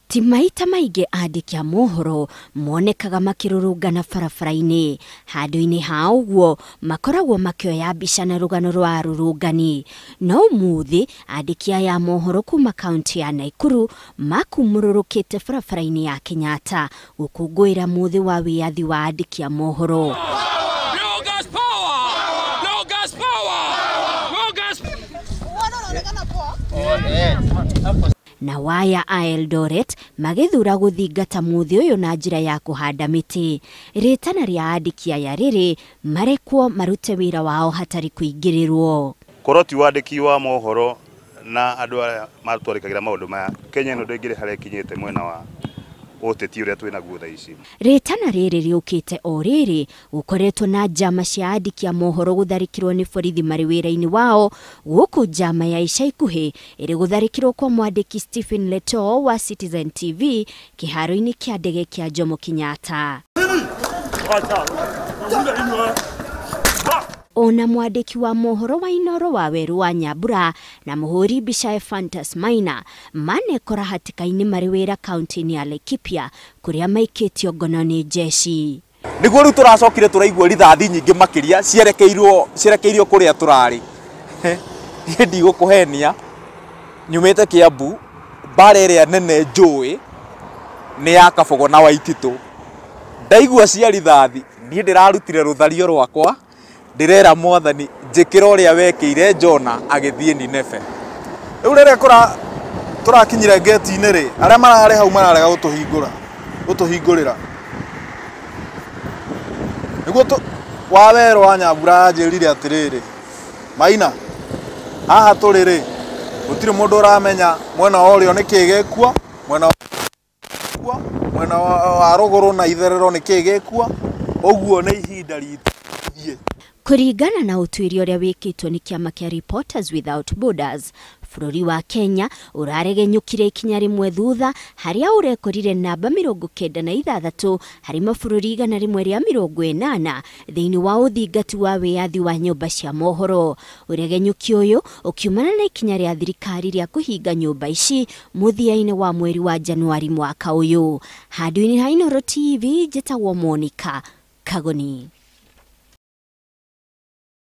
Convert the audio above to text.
Ti maita maingĩ andĩki a mohoro monekaga makĩrũrũngana barabara-inĩ. Handũ-inĩ ha ũguo makoragwo makĩoya mbica na rũgano rwa arũrũngani. No ũmũthĩ andĩki aya a mohoro kuma kaunti ya Naikuru makumũrũrũkĩte barabara-inĩ ya Kenyatta gũkũngũĩra mũthĩ wa wĩyathi wa andĩki a mohoro. Na waya a Eldoret magĩthura gũthingata mũthĩ ũyũ na njĩra ya kũhanda mĩtĩ. Rĩtana rĩa andĩki aya rĩrĩ marekwo marute wĩra wao hatarĩ kũingĩrĩrwo. Korwo ti wandĩki wa mohoro na andũ arĩa matwarĩkagĩra maũndũ maya, Kenya ĩno ndĩngĩrĩ harĩa ĩkinyĩte mwena wa ũteti ũrĩa twĩnaguo thaa ici. Rĩtana rĩrĩ rĩũkĩte o rĩrĩ gũkoretwo na njama cia andĩki a mohoro gũtharĩkĩrwo nĩ borithi marĩ wĩra-inĩ wao, gũkũ njama ya ica ikuhĩ ĩrĩ gũtharĩkĩrwo kwa mwandĩki Stephen Letoo wa Citizen TV kĩharo-inĩ kĩa ndege kĩa Jomo Kenyatta. Ona mwandĩki wa mohoro wa Inooro wa Werũ wa Nyambura na mũhũri mbica Ephantus Maina manekora hatĩka-inĩ marĩ wĩra kaunti-inĩ ya Laikipia kũrĩa maikĩtio ngono nĩ jeshi. Nĩguo rĩu tũracokire tũraigua rithathi nyingĩ makĩria cierekeirio kũrĩa tũrarĩ. Niĩ ndigũkũhenia, nyumĩte Kiambu, mbara ĩrĩa nene njũĩ nĩ ya Kabogo na Waititũ. Ndaigua cia rithathi, niĩ ndĩrarutire rũthario rwakwa, ndĩrera mwathani njĩkĩra ũrĩa wekĩire Jona agĩthiĩ Nineve. Rĩu rĩrĩa tũrakinyire ngeti-inĩ rĩ, arĩa mararĩ hau mararega gũtũhingũrĩra. Nĩguo wa Werũ wa Nyambura anjĩrire atĩrĩrĩ, Maina, haha tũrĩ rĩ, gũtirĩ mũndũ ũramenya mwena wa ũrĩo nĩkĩĩ gĩkuo, mwena wa rũgũrũ na itherero nĩkĩĩ gĩkuo, ũguo nĩ ihinda ritũ tũthiĩ. Kũringana na ũtuĩria ũrĩa wĩkĩtwo nĩ kĩama kĩa Reporters Without Borders, bũrũri wa Kenya ũraregenyũkire ikinya rĩmwe thutha harĩa ũrekorire namba 96 harĩ mabũrũri 180 thĩinĩ wa ũthingati wa wĩyathi wa nyũmba cia mohoro. Ũregenyũki ũyũ ũkiumana na ikinya rĩa thirikari rĩa kũhinga nyũmba ici mũthia-inĩ wa mweri wa Januari mwaka ũyũ. Handũ-inĩ ha Inooro TV, njĩtagwo Monica Kagoni.